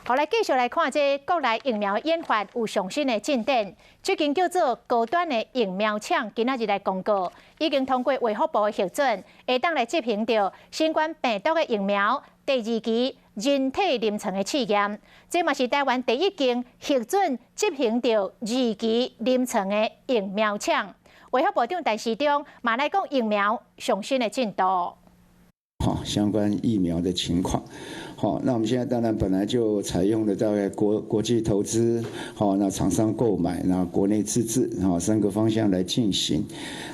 好，來繼續來看這國內疫苗研發有上新的進展。這間叫做高端的疫苗廠，今仔日來公告，已經通過衛福部的核准，會當來執行著新冠病毒的疫苗第二期人體臨床的試驗。這嘛是台灣第一間核准執行著二期臨床的疫苗廠。衛福部長陳時中嘛來講疫苗上新的進度。好，相關疫苗的情況，好，那我們現在當然本來就採用的大概國際投資，好，那廠商購買，那國內自製，好，三個方向來進行。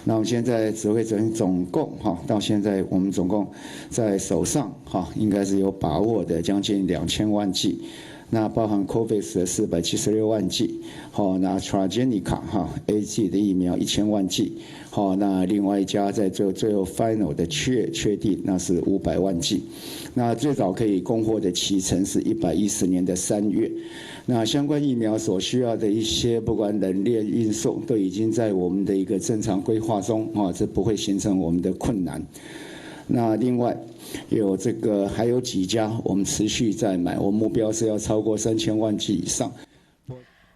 那我們現在指揮中心總共，哈，到現在我們總共在手上，哈，應該是有把握的將近2000萬劑。那包含 COVAX 的476萬劑，好，那 AstraZeneca 哈 AZ 的疫苗1000萬劑，好，那另外一家在做最後 final 的確定，那是500萬劑。那最早可以供貨的期程是110年的3月。那相關疫苗所需要的一些，不管冷鏈運送，都已經在我們的一個正常規劃中，啊，這不會形成我們的困難。那另外有這個還有幾家，我們持續在買，我目標是要超過3000萬劑以上。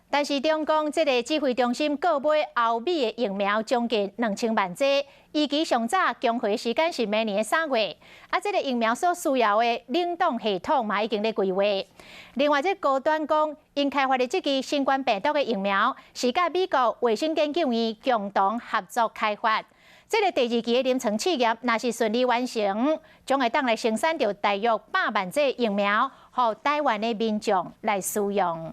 陳時中講，這個指揮中心購買歐美的疫苗將近2000萬劑，預期上早供貨時間是明年的3月。啊，這個疫苗所需要的冷凍系統嘛已經咧規劃。另外，這高端講，𪜶開發的這支新冠病毒的疫苗是佮美國衛生研究院共同合作開發。這個第二期的臨床試驗，若是順利完成，將會當來生產著大約100萬劑疫苗，予台灣的民眾來使用。